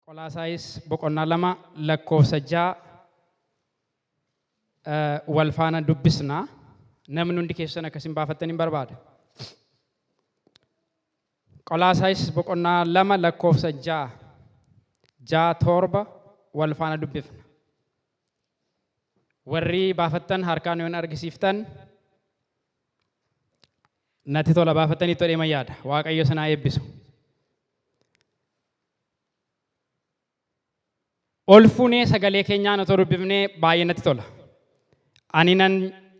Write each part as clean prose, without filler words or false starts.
Qolaasaayis boqonnaa 2 lakkoofsa 6 wal faana dubbisna. Namni hundi keessan akkasin baafattan hin barbaada. Qolaasaayis boqonnaa 2 lakkoofsa 6 6 7 wal faana dubbifna. Warri baafattan harkaan yoon argisiiftan natti tola baafattanii todhee yaada. Waaqayyo sinaa eebbisu. Ol fuunee sagalee keenyaan otoo dubbifnee baay'ee natti tola. Ani nan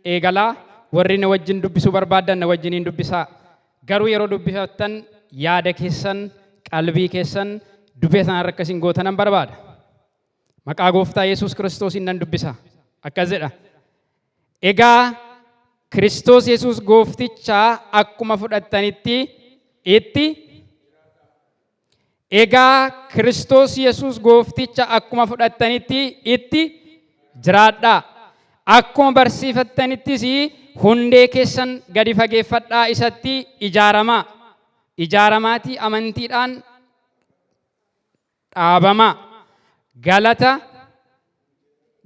eegalaa warri na wajjin dubbisuu barbaadan na wajjiniin dubbisaa. Garuu yeroo dubbifattan yaada keessan, qalbii keessan dubbii sanarra akkasiin gootanan barbaada. Maqaa gooftaa Yesuus Kiristoosiin nan dubbisa. Akkas jedha. Egaa Kiristoos Yesuus goofticha akkuma fudhattanitti itti Egaa Kiristoos Yesuus goofticha akkuma fudhattanitti itti jiraadhaa. Akkuma barsiifattanittis hundee keessan gadi fageeffadhaa isatti ijaaramaa. Ijaaramaatii amantiidhaan dhaabamaa. Galata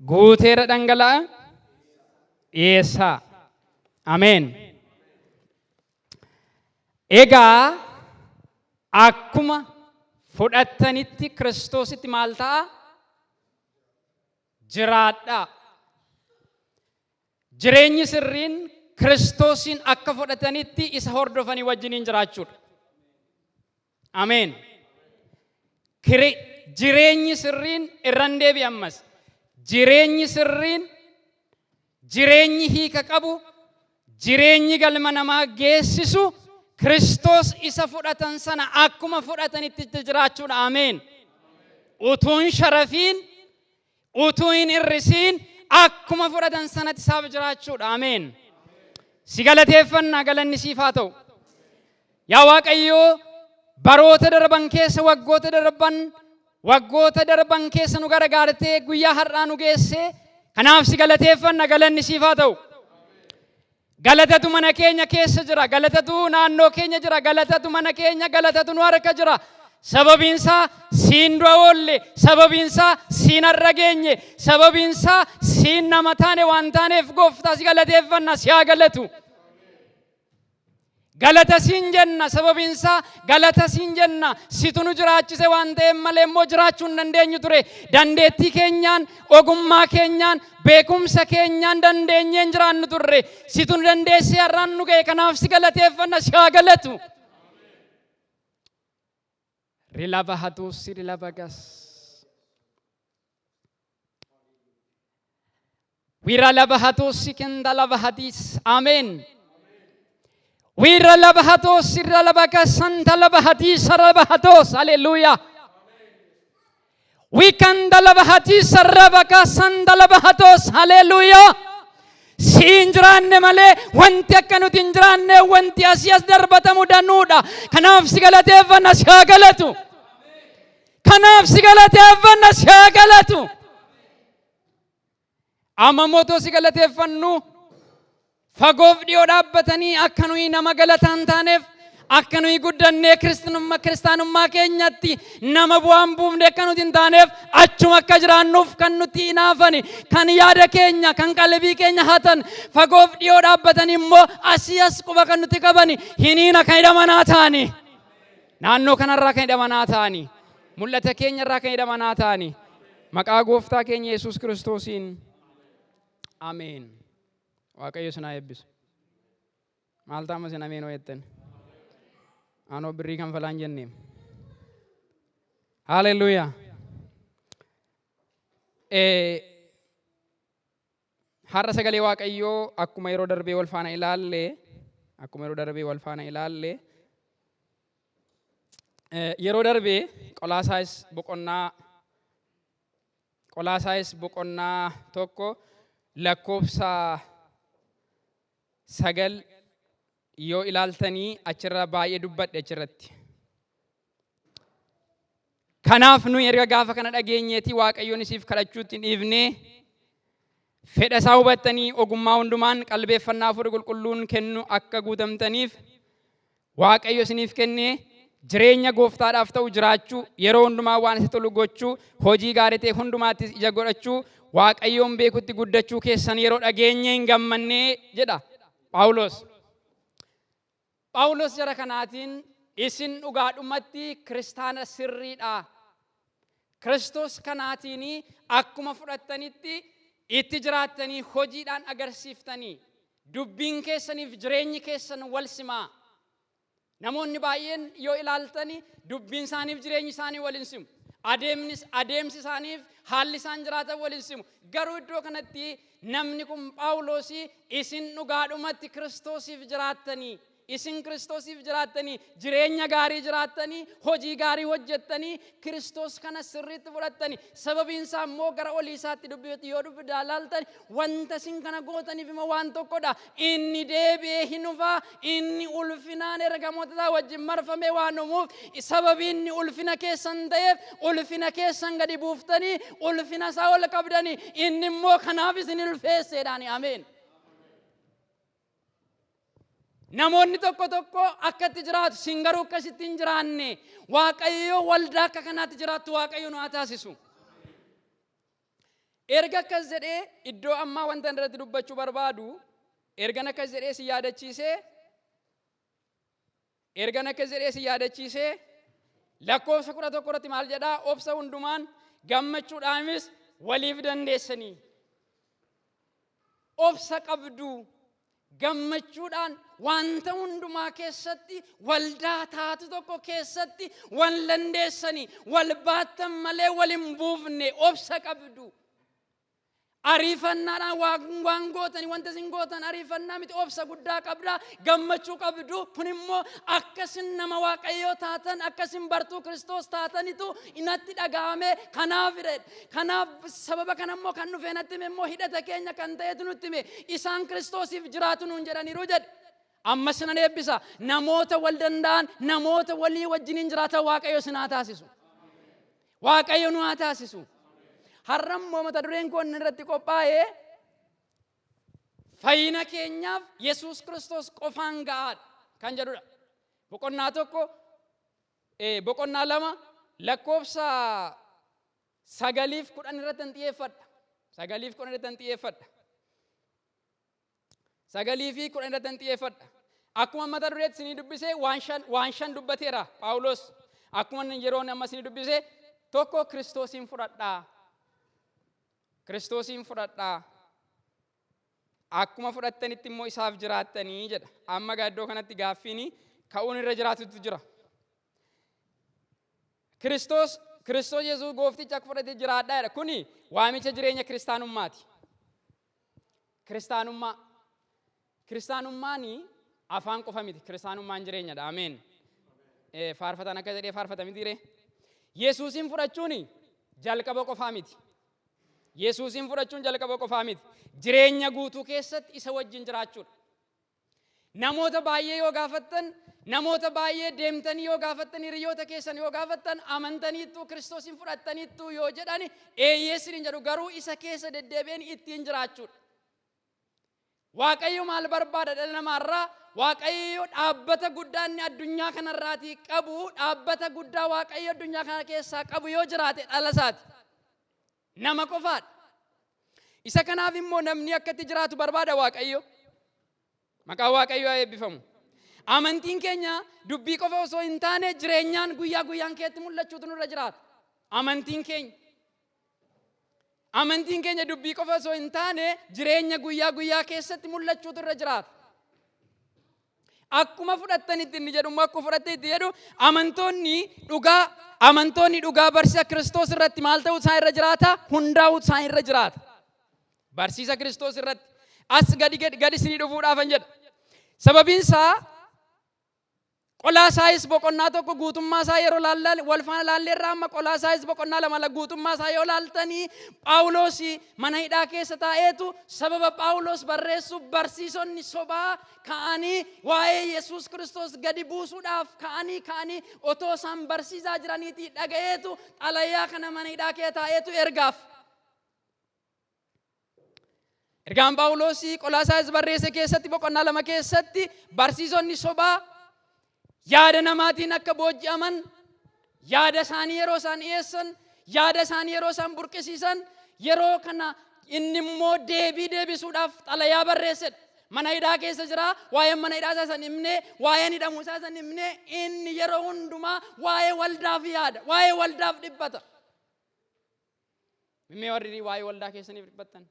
guuteera dhangala'a dhiyeessaa. Ameen. Egaa akkuma fudhattanitti Kiristoositti maal ta'a? Jiraadhaa. Jireenyi sirriin Kiristoosiin akka fudhatanitti isa hordofanii wajjiniin jiraachuudha. Ameen. Jireenyi sirriin irran deebi'a ammas. Jireenyi sirriin jireenyi hiika qabu jireenyi galma namaa geessisu Kiristoos isa fudhatan sana akkuma fudhatanitti itti jiraachuudha. Ameen. Utuun sharafiin utuu hin hir'isiin akkuma fudhatan sanatti isaaf jiraachuudha. Ameen. Si galateeffannaa galanni siif haa ta'u. Yaa Waaqayyoo baroota darban keessa waggoota darban waggoota darban keessa nu gargaartee guyyaa har'aa nu geesse kanaaf si galateeffanna galanni siif haa ta'u. Galatatu mana keenya keessa jira. Galatatu naannoo keenya jira. Galatatu mana keenya, galatatu nu harka jira. Sababiinsaa siin du'a oolle, sababiinsaa siin har'a geenye, sababiinsaa siin nama taane waan taaneef gooftaa si galateeffanna si haa galatu. Galata siin jenna sababiinsaa galata siin jenna situ nu jiraachise waan ta'eef malee immoo jiraachuu hin dandeenyu ture. Dandeettii keenyaan, ogummaa keenyaan, beekumsa keenyaan dandeenyee hin jiraannu turre. Situ nu dandeessee har'aan nu ga'e kanaaf si galateeffanna si haa galatu. Rilaba hatuusi rilaba gas. Wiralabahatosi kendalabahadis. Amen. Wiralabahatos iralabaka santalabahadis sarabahatos. Hallelujah. Wikandalabahadis sarabaka sandalabahatos. Hallelujah. Si hin jiraanne malee wanti akka nuti hin jiraanne wanti asii as darbatamu danuudha. Kanaaf si galateeffanna si haa galatu. Kanaaf si galateeffanna si haa galatu. Amma immoo otoo si galateeffannu fagoof dhiyoo dhaabbatanii akka nuyi nama galataa hin taaneef akka nuyi guddannee kiristaanummaa kiristaanummaa keenyatti nama bu'aan buufne akka nuti hin taaneef achuma akka jiraannuuf kan nuti hinaafani kan yaada keenya kan qalbii keenya hatan fagoof dhiyoo dhaabbatanii immoo asii as quba kan nuti qabani hiniina kan hidhamanaa ta'ani naannoo kanarraa kan hidhamanaa ta'ani mul'ata keenyarraa kan hidhamanaa ta'ani Maqaa gooftaa keenya Yesuus Kiristoosiin. Ameen. Waaqayyo isin haa eebbisu. Maal taama isin ameen hoo jettan? Anoo birrii kanfalaan jenneem. Haaleluyyaa. Har'a sagalee Waaqayyoo akkuma yeroo darbee wal faana ilaalle akkuma yeroo darbee wal faana ilaalle yeroo darbee Qolaasaayis boqonnaa Qolaasaayis boqonnaa 1 lakkoofsa 9 yoo ilaaltanii achirra baay'ee dubbadhe achirratti. Kanaaf nuyi erga gaafa kana dhageenyeetii Waaqayyoon isiif kadhachuutti hin dhiifnee fedha isaa hubattanii ogummaa hundumaan qalbeeffannaa hafuura qulqulluun kennu akka guutamtaniif Waaqayyo isiniif kenne Jireenya gooftaadhaaf ta'u jiraachuu, yeroo hundumaa waan isa tolu gochuu, hojii gaarii ta'e hundumaattis ija godhachuu, Waaqayyoon beekutti guddachuu keessan yeroo dhageenye hin gammannee jedha Phaawulos. Phaawulos jara kanaatiin isin dhugaadhumatti kiristaana sirriidha. Kiristoos kanaatiin akkuma fudhattanitti itti jiraattanii hojiidhaan agarsiiftanii, dubbiin keessaniif jireenyi keessan wal simaa. Namoonni baay'een yoo ilaaltani dubbiin isaaniif jireenyi isaanii wal hin simu. Adeemnis adeemsi isaaniif haalli isaan jiraatan wal hin simu. Garuu iddoo kanatti namni kun Phaawulosii isin dhugaadhumatti Kiristoosiif jiraattanii, isin Kiristoosiif jiraattanii, jireenya gaarii jiraattanii, hojii gaarii hojjettanii, Kiristoos kana sirriitti fudhattanii, sababiin isaa immoo gara olii isaatti dubbifatti yoo dubbidaa ilaaltan, wanta isin kana gootaniif immoo waan tokkodha. Inni deebi'ee hin dhufaa, inni ulfinaan ergamoota isaa wajjin marfamee waan dhumuuf, sababii inni ulfina keessan ta'eef ulfina keessan gadi buuftanii ulfina isaa ol qabdanii, inni immoo kanaaf isin ulfeesseedhaani. Ameen. Namoonni tokko tokko akkatti jiraatu, sin garuu akkasitti hin jiraanne. Waaqayyo waldaa akka kanaatti jiraattu Waaqayyo nu haa taasisu. Erga akkas jedhee, iddoo ammaa wanta irratti dubbachuu barbaadu, ergan akkas jedhee si yaadachiisee, ergan akkas jedhee si yaadachiisee, lakkoofsa 11 irratti maal jedhaa? Obsa hundumaan gammachuudhaanis waliif dandeessanii. Obsa qabdu, gammachuudhaan wanta hundumaa keessatti waldaa taatu tokko keessatti wal dandeessanii, wal baattan malee wal hin buufne, obsa qabdu. Ariifannaadhaan waan gootanii, wanta isin gootan ariifannaa miti, obsa guddaa qabdaa, gammachuu qabdu. Kun immoo akkasin nama Waaqayyoo taatan, akkasin bartuu Kiristoos taatanitu natti dhaga'ame, kanaaf jedhe. Kanaaf sababa kana immoo kan dhufee natti hime immoo hidhata keenya kan ta'etu nutti hime, isaan Kiristoosiif jiraatu nuun jedhaniiru jedhe. Ammas nan eebbisa, namoota wal danda'an, namoota walii wajjiniin jiraatan Waaqayyo isin haa taasisu. Waaqayyo nu haa taasisu. Har'a immoo mata dureen koo inni irratti qophaa'ee fayyina keenyaaf Yesuus Kiristoos qofaan ga'aadha kan jedhudha. Boqonnaa 1, boqonnaa 2 lakkoofsa 9f 10 irratti hin xiyyeeffadha. 9f 10 irratti hin xiyyeeffadha. 9fi 10 irratti hin xiyyeeffadha. Akkuma mata dureetti isinii dubbisee, waan shan dubbateera Phaawulos. Akkuma yeroo amma isinii dubbisee, tokko, Kiristoosiin fudhadhaa. Kiristoosiin fudhadhaa. Akkuma fudhattanitti immoo isaaf jiraattanii jedha. Amma gaa iddoo kanatti gaaffiin ka'uun irra jiraatutu jira. Kiristoos Yesuus goofticha akka fudhate jiraadhaa jedha. Kuni waamicha jireenya kiristaanummaati. Kiristaanummaa. Kiristaanummaan afaan qofa miti. Kiristaanummaan jireenyadha. Ameen. Faarfatan akka jedhee faarfata miti ree. Yesuusin fudhachuun jalqaba qofaa miti. Yesuusin fudhachuun jalqaba qofaa miti. Jireenya guutuu keessatti isa wajjin jiraachuudha. Namoota baay'ee yoo gaafattan, namoota baay'ee deemtanii yoo gaafattan, hiriyoota keessan yoo gaafattan, amantaniittu, Kiristoosin fudhattaniittu yoo jedhani, eeyyee isiniin jedhu, garuu isa keessa deddeebi'een ittiin jiraachuudha. Waaqayyo maal barbaada dhala namaarraa? Waaqayyo dhaabbata guddaa inni addunyaa kanarraatii qabu, dhaabbata guddaa Waaqayyo addunyaa kana keessaa qabu yoo jiraate, dhala isaati. Nama qofaadha. Isa kanaaf immoo namni akka itti jiraatu barbaada Waaqayyo. Maqaan Waaqayyoo haa eebbifamu. Amantiin keenya dubbii qofa osoo hin taane jireenyaan guyyaa guyyaan keetti mul'achuutu nurra jiraata. Amantiin keenya. Amantiin keenya dubbii qofa osoo hin taane jireenya guyyaa guyyaa keessatti mul'achuutu irra jiraata. Akkuma fudhattanitti inni jedhu immoo, akkuma fudhattanitti jedhu, amantoonni dhugaa barsiisa Kiristoos irratti maal ta'uu isaan irra jiraata? Hundaa'uu isaan irra jiraata. Barsiisa Kiristoos irratti. As gadi gadi isinii dhufuudhaafan jedha. Sababiin isaa Qolaasaayis boqonnaa 1 guutummaa isaa yeroo laallan, wal faana laalleerraa, amma Qolaasaayis boqonnaa 2 guutummaa isaa yoo laaltanii, Phaawulos mana hidhaa keessa taa'eetu sababa Phaawulos barreessuuf barsiisonni sobaa ka'anii waa'ee Yesuus Kiristoos gadi buusuudhaaf ka'anii otoo isaan barsiisaa jiraniitii dhaga'eetu xalayaa kana mana hidhaa keessa taa'eetu ergaaf. Ergaan Phaawulos Qolaasaayis barreesse keessatti boqonnaa 2 keessatti barsiisonni sobaa Yaada namaatiin akka booji'aman, yaada isaanii yeroo isaan dhiyeessan, yaada isaanii yeroo isaan burqisiisan, yeroo kana inni immoo deebii deebisuudhaaf xalayaa barreessedha. Mana hidhaa keessa jira, waa'een mana hidhaa isaa san himne, waa'een hidhamuu isaa san himne, inni yeroo hundumaa waa'ee waldaaf yaada, waa'ee waldaaf dhiphata. Mee warri waa'ee waldaa keessaniif dhiphattan?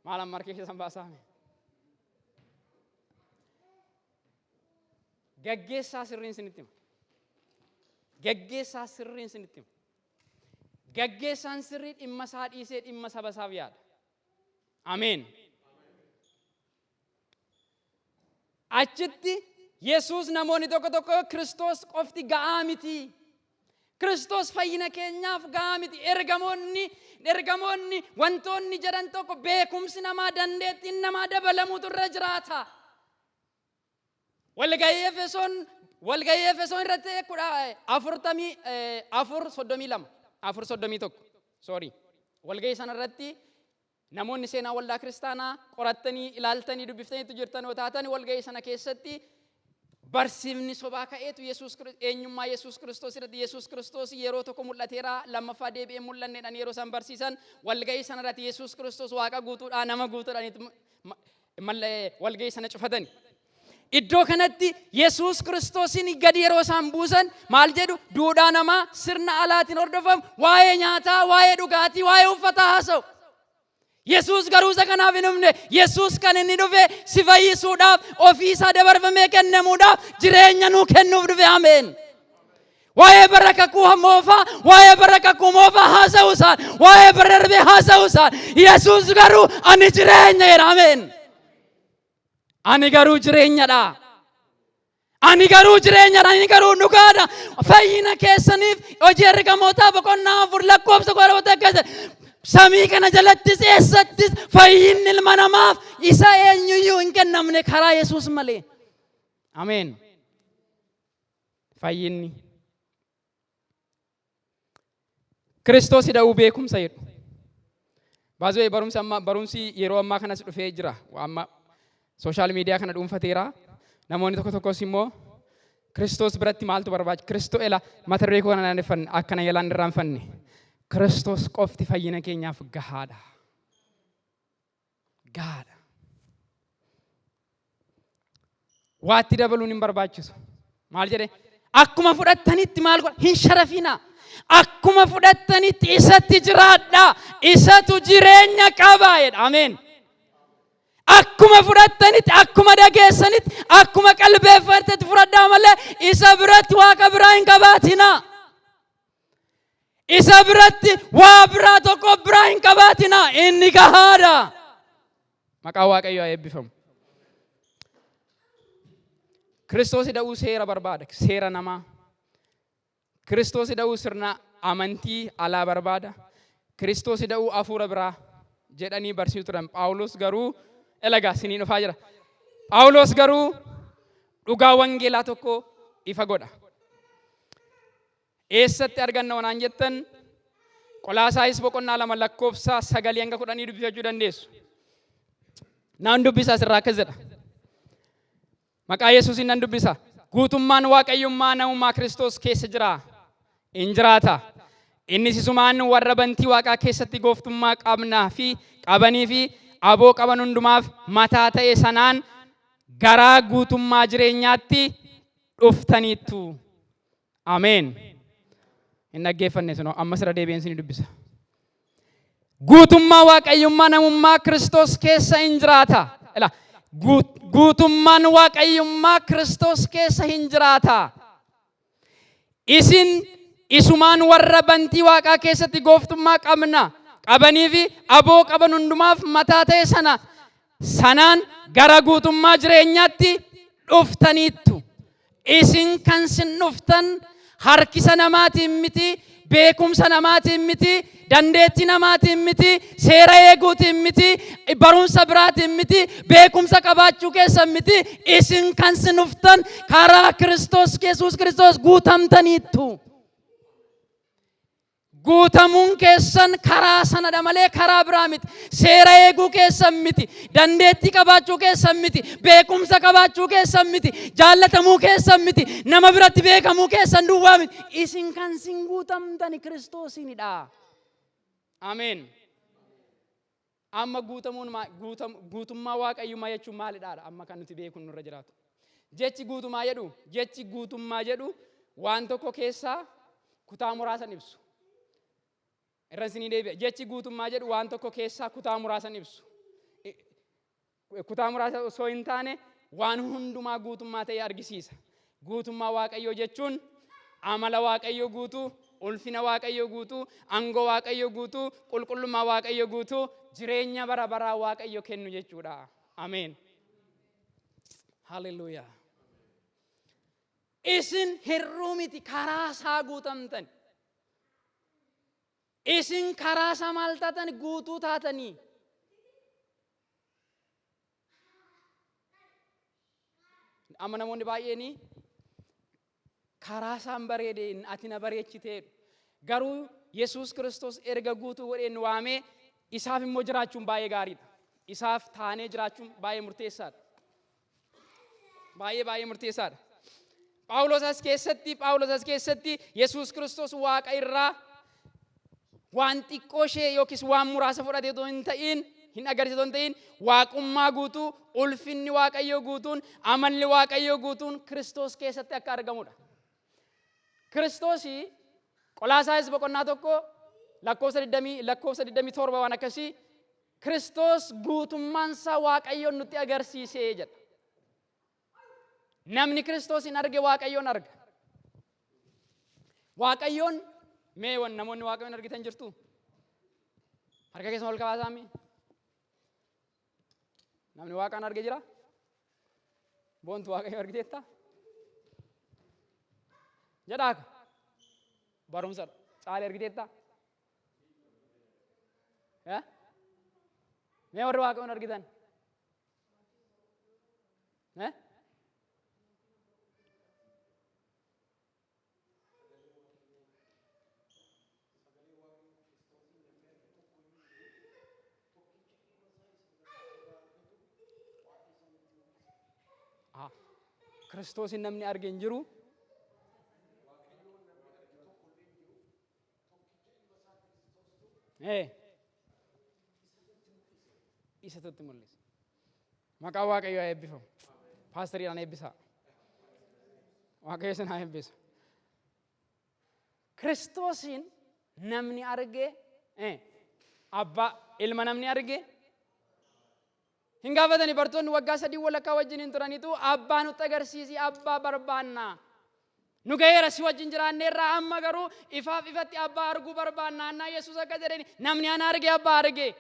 Maal amma harka keessan baasaame? Gaggeessaa sirriin sinitti hima. Gaggeessaa sirriin sinitti hima. Gaggeessaan sirrii dhimma isaa dhiisee dhimma saba isaaf yaada. Ameen. Achitti Yesuus namoonni tokko tokko Kiristoos qofti ga'aa miti. Kiristoos fayyina keenyaaf ga'aa miti. Ergamoonni wantoonni jedhan tokko beekumsi namaa, dandeettiin namaa dabalamuutu irra jiraata. Walga'ii Efesoon irratti 14 44 32 4 31, sorry, walga'ii sana irratti namoonni seenaa waldaa kiristaanaa qorattanii ilaaltanii dubbiftaniitu jirtan yoo taatan, walga'ii sana keessatti barsiifni sobaa ka'eetu Yesuus, eenyummaa Yesuus Kiristoos irratti, Yesuus Kiristoos yeroo tokko mul'ateera, lammaffaa deebi'ee mul'anneedhaan yeroo isaan barsiisan, walga'ii sana irratti Yesuus Kiristoos Waaqa guutuudhaa, nama guutuudhaan walga'ii sana cufatani. Iddoo kanatti Yesuus Kiristoosin gadi yeroo isaan buusan maal jedhu? Duudhaa namaa sirna alaatiin hordofamu, waa'ee nyaataa, waa'ee dhugaatii, waa'ee uffataa haasa'u. Yesuus garuu isa kanaaf hin dhufne. Yesuus kan inni dhufe si fayyisuudhaaf, ofii isaa dabarfamee kennamuudhaaf, jireenya nuu kennuuf dhufe. Ameen. Waa'ee bara kakuu moofaa, waa'ee bara kakuu moofaa haasa'u isaan, waa'ee bara darbee haasa'u isaan. Yesuus garuu ani jireenya jedha. Ameen. Ani garuu jireenyadha. Ani garuu jireenyadha. Ani garuu dhugaadha. Fayyina keessaniif Hojii Ergamootaa boqonnaa 4 lakkoofsa 10 akkas. Samii kana jalattis eessattis fayyinni ilma namaaf isa eenyuyyuu hin kennamne karaa Yesuus malee. Ameen. Fayyinni. Kiristoos hidhuu beekumsa jedhu. Baazoo barumsi amma, barumsi yeroo ammaa kanas dhufee jira. Amma social media kana dhuunfateera. Namoonni tokko tokkos immoo Kiristoos biratti maaltu barbaachisa? Kiristoos ela mata duree koo kana naaneffanne akkana yalaan irraanfanne. Kiristoos qofti fayyina keenyaaf gahaadha. Gahaadha. Waatti dabaluun hin barbaachisu. Maal jedhe? Akkuma fudhattanitti maal godha? Hin sharafinaa. Akkuma fudhattanitti isatti jiraadhaa. Isatu jireenya qaba jedha. Ameen. Akkuma fudhattanitti, akkuma dhageessanitti, akkuma qalbeeffattetti fudhadhaa malee isa biratti waaqa biraa hin qabaatinaa. Isa biratti waa biraa tokko biraa hin qabaatinaa. Inni gahaadha. Maqaa Waaqayyoo haa eebbifamu. Kiristoos hidhuu seera barbaada. Seera namaa. Kiristoos hidhuu sirna amantii alaa barbaada. Kiristoos hidhuu hafuura biraa jedhanii barsiisu turan. Phaawulos garuu elagaa siniin dhufaa jira. Phaawulos garuu dhugaa wangeelaa tokko ifa godha. Eessatti arganna wanaan jettan, Qolaasaayis boqonnaa 2 lakkoofsa 9 hanga 10 dubbifachuu dandeessu. Naan dubbisa, asirraa akkas jedha. Maqaa Yesuusiin nan dubbisa. Guutummaan Waaqayyummaa namummaa Kiristoos keessa jira. In jiraata. Innis isumaan warra bantii Waaqaa keessatti gooftummaa qabnaa fi qabanii fi aboo qaban hundumaaf mataa ta'e sanaan garaa guutummaa jireenyaatti dhuftaniittu. Ameen. Hin dhaggeeffanne sunoo, ammas irra deebi'een isinii dubbisa. Guutummaa Waaqayyummaa namummaa Kiristoos keessa hin jiraata. Ila guutummaan Waaqayyummaa Kiristoos keessa hin jiraata. Isin isumaan warra bantii Waaqaa keessatti gooftummaa qabna qabanii fi aboo qaban hundumaaf mataa ta'e sana sanaan gara guutummaa jireenyaatti dhuftaniittu. Isin kan sin dhuftan harkisa namaatiin miti, beekumsa namaatiin miti, dandeettii namaatiin miti, seera eeguutiin miti, barumsa biraatiin miti, beekumsa qabaachuu keessan miti. Isin kan sin dhuftan karaa Kiristoos Yesuus Kiristoos guutamtaniittu. Guutamuun keessan karaa sanadha malee karaa biraa miti. Seera eeguu keessan miti. Dandeettii qabaachuu keessan miti. Beekumsa qabaachuu keessan miti. Jaallatamuu keessan miti. Nama biratti beekamuu keessan duwwaa miti. Isin kan sin guutamtani Kiristoosiinidha. Ameen. Amma guutamuun guutummaa Waaqayyummaa jechuun maalidhaadha? Amma kan nuti beekuun nurra jiraatu. Jechi guutumaa jedhu, jechi guutummaa jedhu waan tokko keessaa kutaa muraasan ibsu. Irra isinii deebi'a. Jechi guutummaa jedhu waan tokko keessaa kutaa muraasan ibsu. Kutaa muraasa osoo hin taane waan hundumaa guutummaa ta'e argisiisa. Guutummaa Waaqayyoo jechuun amala Waaqayyoo guutuu, ulfina Waaqayyoo guutuu, aangoo Waaqayyoo guutuu, qulqullummaa Waaqayyoo guutuu, jireenya bara baraa Waaqayyo kennu jechuudha. Ameen. Haleluuyaa. Isin hir'uu miti, karaa isaa guutamtan. Isin karaa isaa maal taatan? Guutuu taatanii. Amma namoonni baay'een karaa isaan bareede ati na bareechiteedhu. Garuu Yesuus Kiristoos erga guutuu godhee nu waamee isaaf immoo jiraachuun baay'ee gaariidha. Isaaf taanee jiraachuun baay'ee murteessaadha. Baay'ee baay'ee murteessaadha. Phaawulos as keessatti Yesuus Kiristoos Waaqa irraa waan xiqqoo ishee yookiis waan muraasa fudhatee otoo hin ta'in, hin agarsiise otoo hin ta'in, waaqummaa guutuu, ulfinni Waaqayyoo guutuun, amalli Waaqayyoo guutuun Kiristoos keessatti akka argamudha. Kiristoosii Qolaasaayis boqonnaa 1 lakkoofsa 27 waan akkasii, Kiristoos guutummaan isaa Waaqayyoon nutti agarsiisee jedha. Namni Kiristoos hin arge Waaqayyoon arga. Waaqayyoon mee namoonni Waaqayyoon argitan jirtu? Harka keessan ol kabaasaa mee. Namni Waaqaan arge jira? Boontu, Waaqayyo argiteetta? Jedhaa barumsadha. Caalee, argiteetta? Eh? Mee warri Waaqayyoon argitan? Eh? Ah, Kiristoosin namni arge hin jiru. Isatu mul'isa. Maqaan Waaqayyoo haa eebbifamu. Paastariidhaan eebbisaa. Waaqayyo isin haa eebbisu. Kiristoosiin namni arge abbaa, ilma namni arge hin gaafatani. Bartoonni waggaa 3 walakkaa wajjin hin turanitu, "Abbaa nutti agarsiisi, abbaa barbaanna. Nu ga'eera, si wajjin jiraanneerraa, amma garuu ifaaf ifatti abbaa arguu barbaanna." Annaa Yesuus akka jedheni, "Namni ana arge abbaa arge."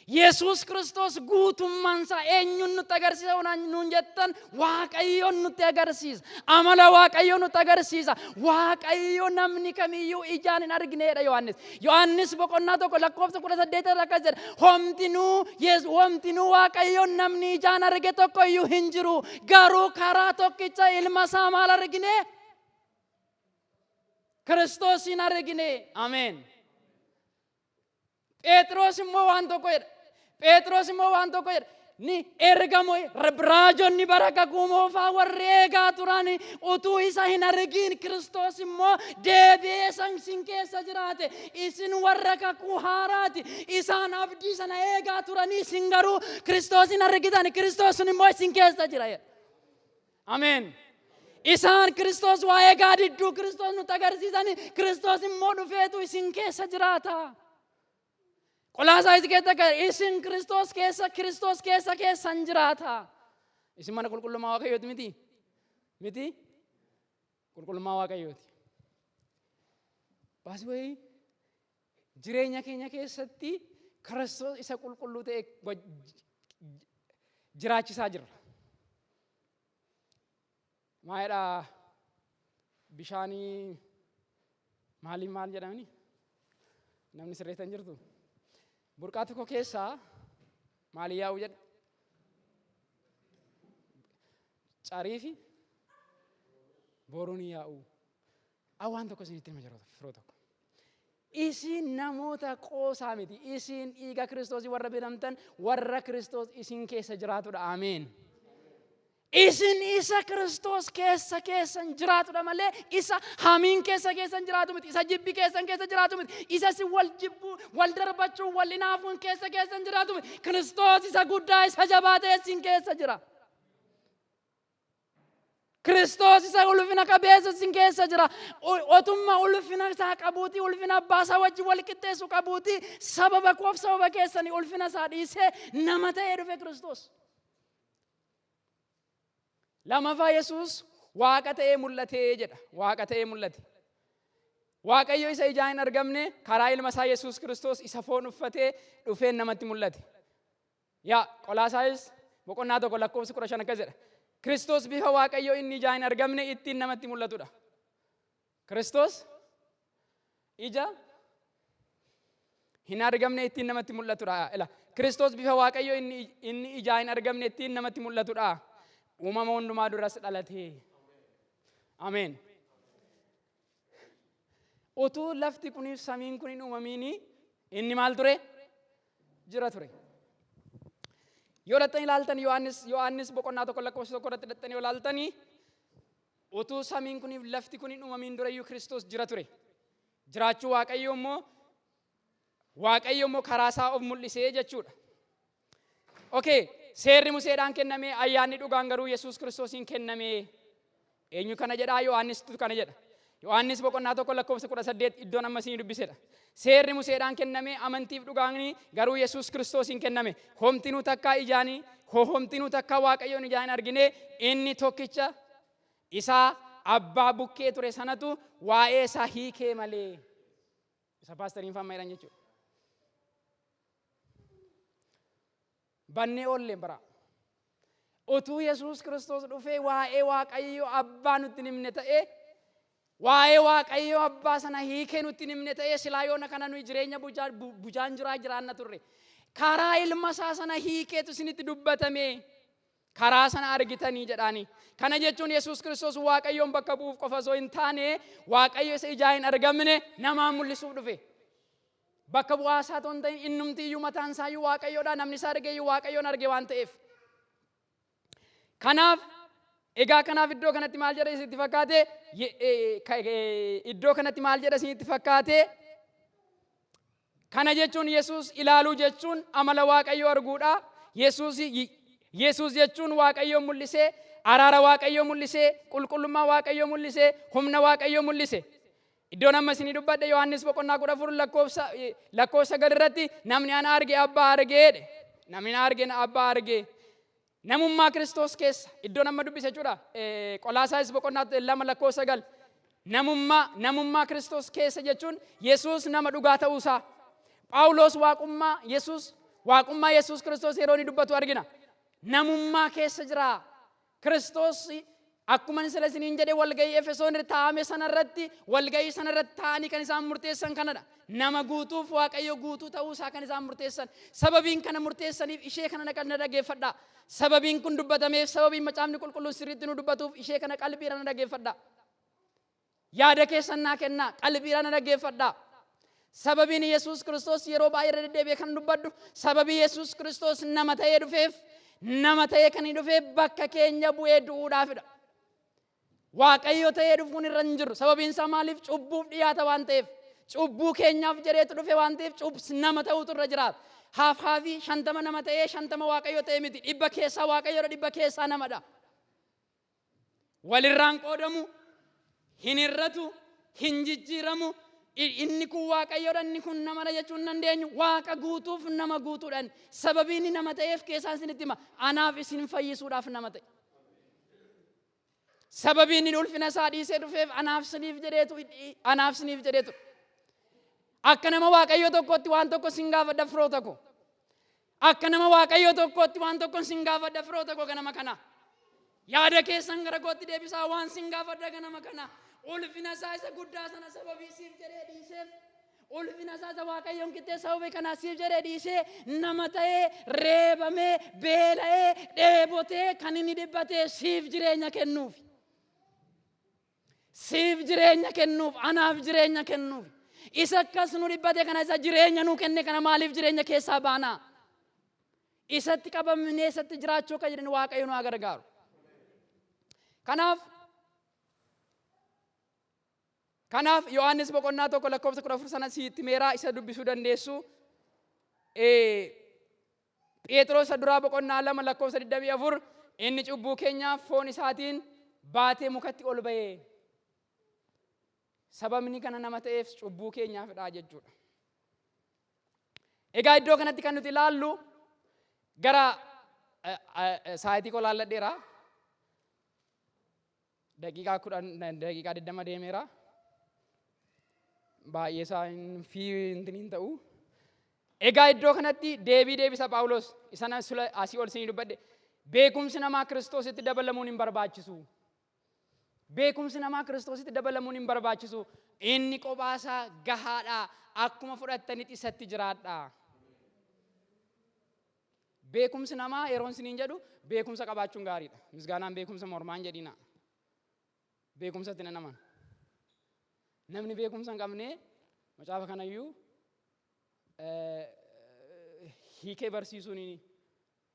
Yesuus Kiristoos guutummaan isaa eenyuun nutti agarsiisa nuun jettan, Waaqayyoon nutti agarsiisa. Amala Waaqayyoo nutti agarsiisa. Waaqayyo namni kamiyyuu ijaan hin argineedha Yohaannis. Yohaannis boqonnaa 1 lakkoofsa 18 irra akkas jedha. Homtinuu Waaqayyoon namni ijaan arge tokko iyyuu hin jiru. Garuu karaa tokkicha ilma isaa maal argine? Kiristoosiin argine. Ameen. Phexros immoo waan tokko jedha. Phexros immoo waan tokko jedha. Ni ergamoo raajonni bara Kakuu Moofaa warri eegaa turan utuu isa hin argin, Kiristoos immoo deebi'ee isin keessa jiraate. Isin warra kakuu haaraati. Isaan abdii sana eegaa turanii, isin garuu Kiristoos hin argitan. Kiristoos sun immoo isin keessa jira jedha. Ameen. Isaan Kiristoos waa'ee gaadidduu Kiristoos nutti agarsiisan, Kiristoos immoo dhufeetu isin keessa jiraata. Qolaasaayis keessa akka isin Kiristoos keessa keessan jiraata. Isin mana qulqullummaa Waaqayyooti miti? Miti? Qulqullummaa Waaqayyooti. Baasii wayii jireenya keenya keessatti Kiristoos isa qulqulluu ta'e jiraachisaa jirra. Maalidhaa, bishaanii maaliin maal jedhamani? Namni sirreessan jirtu? Burqaa tokko keessaa maali yaa'u jedha? Carii fi boruun yaa'u. Waan tokko isinitti hima jiru, firoo tokko. Isin namoota qoosaa miti. Isin dhiiga Kiristoosii warra bitamtan, warra Kiristoos isin keessa jiraatudha. Ameen. Isin isa Kiristoos keessa keessan jiraatudha malee isa hamiin keessa keessan jiraatu miti. Isa jibbi keessan keessa jiraatu miti. Isa isin wal jibbuu, wal darbachuu, wal hinaafuun keessa keessan jiraatu miti. Kiristoos isa guddaa, isa jabaa ta'e isin keessa jira. Kiristoos isa ulfina qabeessa isin keessa jira. Otummaa ulfina isaa qabuuti, ulfina abbaa isaa wajjin wal qixxeessu qabuuti, sababa koof sababa keessanii ulfina isaa dhiisee nama ta'ee dhufe Kiristoos. Lamaffaa, Yesuus Waaqa ta'ee mul'atee jedha. Waaqa ta'ee mul'ate. Waaqayyo isa ijaan hin argamne karaa ilma isaa Yesuus Kiristoos isa foon uffatee dhufeen namatti mul'ate. Yaa Qolaasaayis boqonnaa 1 lakkoofsa 15 akkas jedha. Kiristoos bifa Waaqayyoo inni ijaan hin argamne ittiin namatti mul'atudha. Kiristoos ija hin argamne ittiin namatti mul'atudha. Ila Kiristoos bifa Waaqayyoo inni ijaan hin argamne ittiin namatti mul'atudha. Uumama hundumaa duras dhalate. Ameen. Utuu lafti kuniif samiin kun hin uumamiini inni maal ture? Jira ture. Yoo dhaxxanii ilaaltan, Yohaannis boqonnaa 1 lakkoofsa 1 irratti dhaxxanii yoo ilaaltanii, utuu samiin kuniif lafti kun hin uumamiin durayyuu Kiristoos jira ture. Jiraachuu Waaqayyo immoo karaa isaa of mul'isee jechuudha. Okay, seerri Museedhaan kenname, ayyaanni dhugaan garuu Yesuus Kiristoosiin kenname. Eenyu kana jedhaa? Yohaannistu kana jedha. Yohaannis boqonnaa 1 lakkoofsa 18 iddoon amma isinii dubbisedha. Seerri Museedhaan kenname, amantiif dhugaan garuu Yesuus Kiristoosiin kenname. Homtinuu takkaa ijaanii, homtinuu takkaa Waaqayyoon ijaan hin argine, inni tokkicha isaa abbaa bukkee ture sanatu waa'ee isaa hiikee malee. Isa paastariin faamma jedhan jechuudha. Bannee oolleen bara. Utuu Yesuus Kiristoos dhufee waa'ee Waaqayyo abbaa nutti hin himne ta'ee, waa'ee Waaqayyo abbaa sana hiikee nutti hin himne ta'ee, silaa yoona kana nuyi jireenya bujaan jiraa jiraanna turre. Karaa ilma isaa sana hiikeetu isinitti dubbatame. Karaa sana argitanii jedhaani. Kana jechuun Yesuus Kiristoos Waaqayyoon bakka bu'uuf qofa osoo hin taane, Waaqayyo isa ijaa hin argamne namaan mul'isuuf dhufe. Bakka bu'aa isaa otoo hin ta'in, innumti iyyuu mataan isaa iyyuu Waaqayyoodha. Namni isaa arge iyyuu Waaqayyoon arge waan ta'eef. Kanaaf egaa, kanaaf iddoo kanatti maal jedha isinitti fakkaate? Iddoo kanatti maal jedha isinitti fakkaate? Kana jechuun Yesuus ilaaluu jechuun amala Waaqayyoo arguudha. Yesuus jechuun Waaqayyoon mul'isee, araara Waaqayyoo mul'isee, qulqullummaa Waaqayyoo mul'isee, humna Waaqayyoo mul'ise. Iddoon amma isinii dubbadhe Yohaannis boqonnaa 14 lakkoofsa 9 irratti namni ana arge abbaa argee jedhe. Namni na arge abbaa argee. Namummaa Kiristoos keessa iddoon amma dubbise jechuudha. Qolaasaayis boqonnaa 2 lakkoofsa 9. Namummaa Kiristoos keessa jechuun Yesuus nama dhugaa ta'uusaa. Phaawulos waaqummaa Yesuus Kiristoos yeroo inni dubbatu argina. Namummaa keessa jira. Kiristoos akkuma sila isiniin jedhe, walgahii Efesoon irra taa'ame sanarratti, walgahii sanarratti taa'anii kan isaan murteessan kanadha. Nama guutuuf Waaqayyo guutuu ta'uusaa kan isaan murteessan. Sababiin kana murteessaniif ishee kana na dhaggeeffadha. Sababiin kun dubbatameef, sababiin Macaafni Qulqulluun sirriitti nu dubbatuuf ishee kana qalbiirra na dhaggeeffadha. Yaada keessan naa kennaa, qalbiirra na dhaggeeffadha. Sababiin Yesuus Kiristoos yeroo baay'ee irra deddeebi'ee kan dubbadhu, sababii Yesuus Kiristoos nama ta'ee dhufeef, nama ta'ee kan inni dhufeef bakka keenya bu'ee du'uudhaafidha. Waaqayyo ta'ee dhufuun irra hin jiru. Sababiin isaa maaliif? Cubbuuf dhiyaata waan ta'eef. Cubbuu keenyaaf jedheetu dhufe waan ta'eef nama ta'uutu irra jiraata. Haaf haafii 50 nama ta'ee 50 Waaqayyo ta'e miti. 100 keessaa Waaqayyoodha, 100 keessaa namadha. Walirraan qoodamu, hin hir'atu, hin jijjiiramu. Inni kun Waaqayyoodha, inni kun namadha jechuu hin dandeenyu. Waaqa guutuuf nama guutuudhaan. Sababii inni nama ta'eef keessaan isinitti hima. Anaaf isin fayyisuudhaaf nama ta'e. Sababii inni ulfina isaa dhiisee dhufeef anaaf isiniif jedheetu. Akka nama Waaqayyo tokkotti waan tokko sin gaafadha, firoota koo. Akka nama Waaqayyo tokkotti waan tokko sin gaafadha, firoota koo, ganama kana. Yaada keessan gara kootti deebisaa, waan sin gaafadha ganama kana. Ulfina isaa isa guddaa sana sababii siif jedhee dhiiseef, ulfina isaa isa Waaqayyoon qixxee sababii kanaa siif jedhee dhiisee nama ta'ee reebamee, beela'ee, dheebotee kan inni dhiphatee siif jireenya kennuuf. Siif jireenya kennuuf, anaaf jireenya kennuuf. Isa akkas nu dhiphate kana, isa jireenya nu kenne kana maaliif jireenya keessaa baana? Isatti qabamnee isatti jiraachuu akka jedhan Waaqayyo nu haa gargaaru. Kanaaf Yohaannis boqonnaa 1 lakkoofsa 14 sana siitti meeraa isa dubbisuu dandeessu. Pheexiroos isa duraa boqonnaa 2 lakkoofsa 24, inni cubbuu keenyaaf foon isaatiin baatee mukatti ol ba'e. Sababni kana nama ta'eef cubbuu keenyaafidha jechuudha. Egaa iddoo kanatti kan nuti ilaallu gara saayitii koo laalladheera. Daqiiqaa 10, daqiiqaa 20 deemeera. Baay'ee isaa hin fi hin ta'u. Egaa iddoo kanatti deebii deebisa Phaawulos isa na sula asii ol isinii dubbadhe. Beekumsi namaa Kiristoositti dabalamuun hin barbaachisu. Beekumsi namaa Kiristoositti dabalamuun hin barbaachisu. Inni qophaasaa gahaadha. Akkuma fudhattanitti isatti jiraadha. Beekumsi namaa yeroon isiniin jedhu beekumsa qabaachuun gaariidha. Misgaanaan beekumsa mormaan jedhina. Beekumsatti nan amana. Namni beekumsa hin qabne macaafa kanayyuu hiikee barsiisuun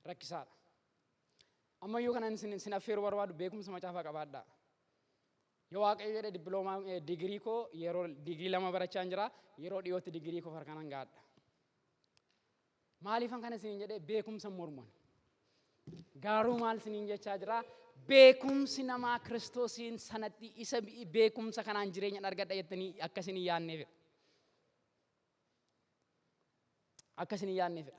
rakkisaadha. Ammayyuu kanan isin affeeruu barbaadu beekumsa macaafaa qabaadhaa. Yoo Waaqayyo jedhe dippiloomaa digirii koo yeroo digirii 2 barachaa jira, yeroo dhiyootti digirii koo harkaan gaadha. Maaliifan kana isiniin jedhee beekumsa morman? Garuu maal isiniin jechaa jira? Beekumsi namaa Kiristoosiin sanatti isa beekumsa kanaan jireenya argadha jettanii akka isin hin yaadneefidha. Akka isin hin yaadneefidha.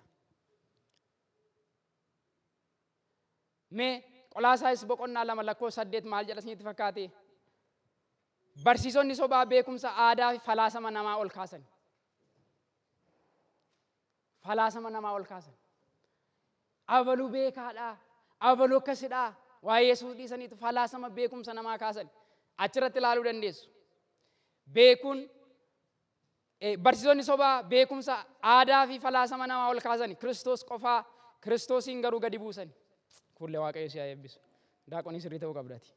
Mee Qolaasaayis boqonnaa 2 lakkoofsa 8 maal jedha isinitti fakkaate? Barsiisonni sobaa beekumsa aadaa fi falaasama namaa ol kaasan. Falaasama namaa ol kaasan. Abaluu beekaadha. Abaluu akkasidha. Waa'ee Yesuus dhiisaniitu falaasama beekumsa namaa kaasan. Achirratti ilaaluu dandeessu. Beekuun barsiisonni sobaa beekumsa aadaa fi falaasama namaa ol kaasan, Kiristoos qofaa, Kiristoosiin garuu gadi buusan. Kuullee Waaqayyo si haa eebbisu. Daaqonii sirrii ta'uu qabdati.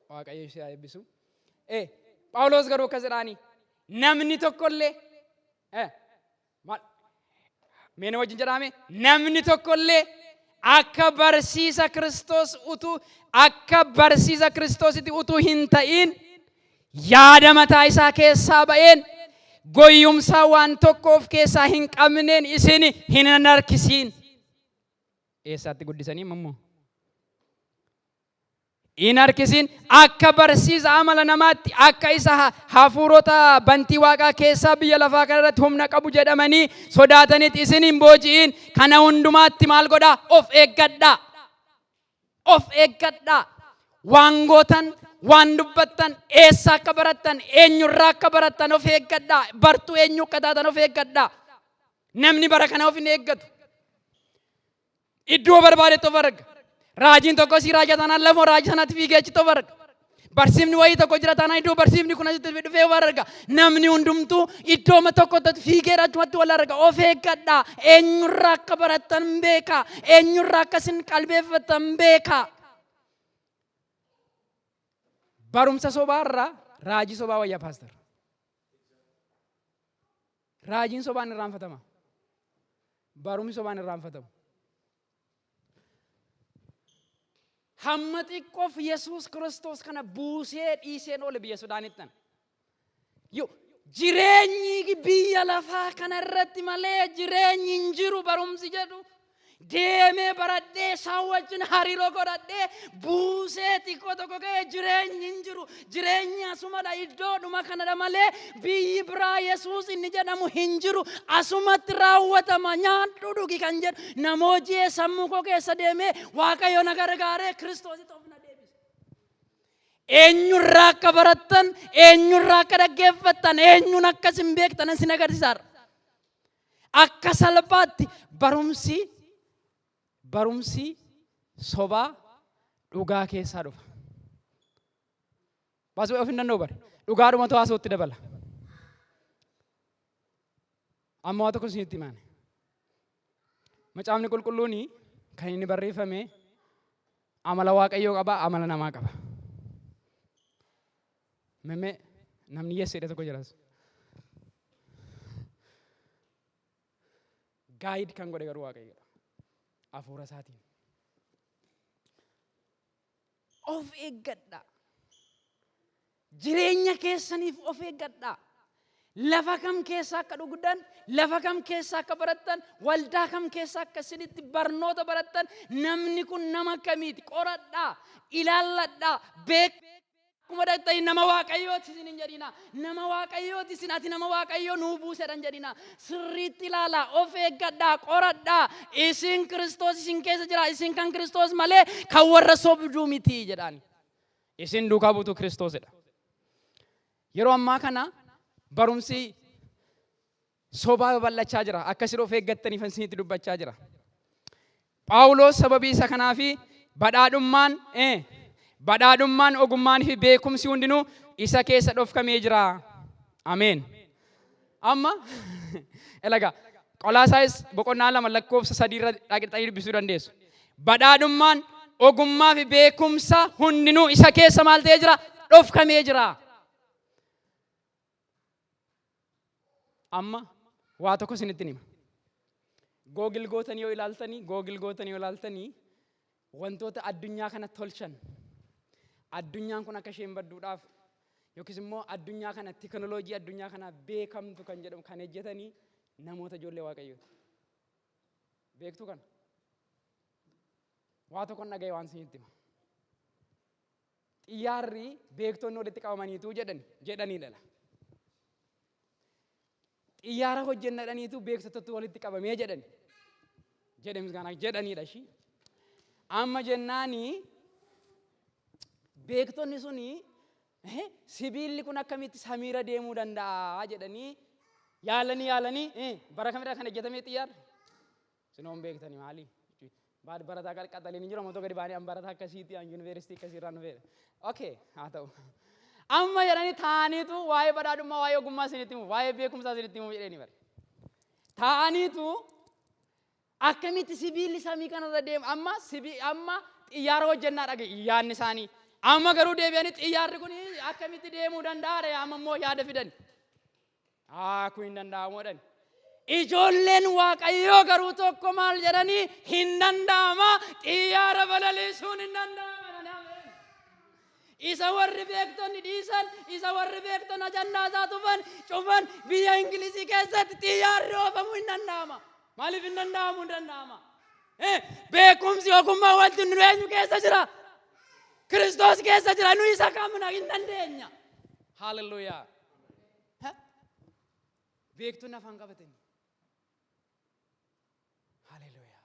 Waaqayyo si haa eebbisu. Phaawulos garuu akkas jedhaani, namni tokkollee maal mee na wajjin jedhaame, namni tokkollee akka barsiisa Kiristoos utuu akka barsiisa Kiristoositti utuu hin ta'in yaada mataa isaa keessaa ba'een, goyyumsaa waan tokko of keessaa hin qabneen isin hin harkisiin. Eessaatti guddisanii immoo? Hin harkisin. Akka barsiisa amala namaatti, akka isa hafuurota bantii waaqaa keessaa biyya lafaa kana irratti humna qabu jedhamanii sodaatanitti isin hin booji'in. Kana hundumaatti maal godhaa? Of eeggadhaa. Of eeggadhaa. Waan gootan, waan dubbattan, eessa akka barattan, eenyurraa akka barattan of eeggadhaa. Bartuu eenyu akka taatan of eeggadhaa. Namni bara kana of hin eeggatu. Iddoo barbaadetti of arga. Raajiin tokko si raaja taanaan lafoo raajii sanatti fiigee achitti of arga. Barsiifni wayii tokko jira taanaan iddoo barsiifni kun asitti dhufee of arga. Namni hundumtuu iddooma tokkotti fiigee achumatti wal arga. Of eeggadha. Eenyurraa akka barattan beeka. Eenyurraa akka isin qalbeeffattan beeka. Barumsa sobaarraa raajii sobaa wayya, paastar. Raajiin sobaan irraanfatama. Barumsi sobaan irraanfatamu. Hamma xiqqoof Yesuus Kiristoos kana buusee dhiiseen oole biyya Sudaanittan. Yo, jireenyi biyya lafaa kana irratti malee jireenyi hin jiru barumsi jedhu, deemee baradhee isaan wajjin hariiroo godhadhee buusee xiqqoo tokko ga'ee jireenyi hin jiru. Jireenyi asumadha, iddoodhuma kanadha malee biyyi biraa Yesuus inni jedhamu hin jiru. Asumatti raawwatama, nyaadhu dhugi kan jedhu namoojii sammuu koo keessa deemee, Waaqayyo na gargaaree Kiristoositti of na deebise. Eenyurraa akka barattan, eenyurraa akka dhaggeeffattan, eenyuun akka isin beektan isin agarsiisaadha. Akka salphaatti barumsi sobaa dhugaa keessaa dhufa. Baasuu of hin danda'u bare. Dhugaadhumatu haasa'utti dabala. Amma waa tokko isinitti himaane. Macaafni qulqulluun kan inni barreeffame amala Waaqayyoo qaba, amala namaa qaba. Meme namni yes jedhe tokko jiras. Gaayid kan godhe garuu Waaqayyodha. Hafuura isaatiin. Of eeggadha. Jireenya keessaniif of eeggadha. Lafa kam keessa akka dhugdan, lafa kam keessa akka barattan, waldaa kam keessa akka isinitti barnoota barattan, namni kun nama akkamiiti? Qoradhaa, ilaalladhaa, beekaa. Akkuma dhaqxanii nama Waaqayyooti isin hin jedhina. Nama Waaqayyooti isin ati nama Waaqayyoo nuu buusedha hin jedhina. Sirriitti ilaalaa, of eeggadhaa, qoradhaa. Isin Kiristoos isin keessa jira. Isin kan Kiristoos malee kan warra sobduu miti jedhaan. Isin duukaa buutuu Kiristoosidha. Yeroo ammaa kana barumsi sobaa babal'achaa jira. Akka isin of eeggattaniif isinitti dubbachaa jira. Phaawulos sababii isa kanaa fi badhaadhummaan badhaadhummaan ogummaan fi beekumsi hundinuu isa keessa dhofkamee jira. Ameen. Amma elaga Qolaasaayis boqonnaa 2 lakkoofsa 3 irra dhaqxanii dubbisuu dandeessu. Badhaadhummaan ogummaa fi beekumsa hundinuu isa keessa maal ta'ee jira? Dhofkamee jira. Amma waa tokko isinitti hima. Googil gootanii yoo ilaaltanii, googil gootanii yoo ilaaltanii wantoota addunyaa kana tolchan addunyaan kun akka isheen badduudhaaf yookiis immoo addunyaa kana teknooloojii addunyaa kana beekamtu kan jedhamu kan hojjetanii namoota ijoollee Waaqayyooti. Beektuu kana? Waa tokkon dhaga'e waan isinitti hima. Xiyyaarri beektonni walitti qabamaniitu jedhan jedhanii dhala. Xiyyaara hojjenna jedhaniitu beektotatu walitti qabamee jedhan. Jedhe misgaanaa jedhaniidha ishii. Amma jennaani beektonni suni sibiilli kun akkamitti samiira deemuu danda'a jedhanii yaalanii yaalanii bara kamidha kan hojjetamee xiyyaarri? Sinoon beektani maali? Baad barataa qaxaleen hin jiru amma gadi baanii an barataa akkasiiti an yuunivarsiitii akkasii irraa nu fedha. Okay, haa ta'u. Amma jedhanii taa'aniitu waa'ee badhaadhummaa waa'ee ogummaa isinitti himu waa'ee beekumsaa isinitti himu jedhanii bare. Taa'aniitu akkamitti sibiilli samii kanarra deema amma sibi amma xiyyaara hojjennaa dhage yaadni isaanii. Amma garuu deebi'anii xiyyaarri kun akkamitti deemuu danda'a amma immoo yaada fidani. Aa kun hin danda'amu jedhan. Ijoolleen Waaqayyoo garuu tokko maal jedhanii hin danda'ama xiyyaara balaliisuun hin danda'ama jedhanii ameen. Isa warri beektonni dhiisan, isa warri beektonni ajandaa isaa tufan, cufan biyya Ingilizii keessatti xiyyaarri oofamuu hin danda'ama. Maaliif hin danda'amu hin danda'ama? Beekumsi ogummaa wanti nu eenyu keessa jira? Kiristoos keessa jira. Nu isa qabna hin dandeenya. Haaleluyyaa. Ha? Beektonni afaan qabatanii. Haleluuyaa.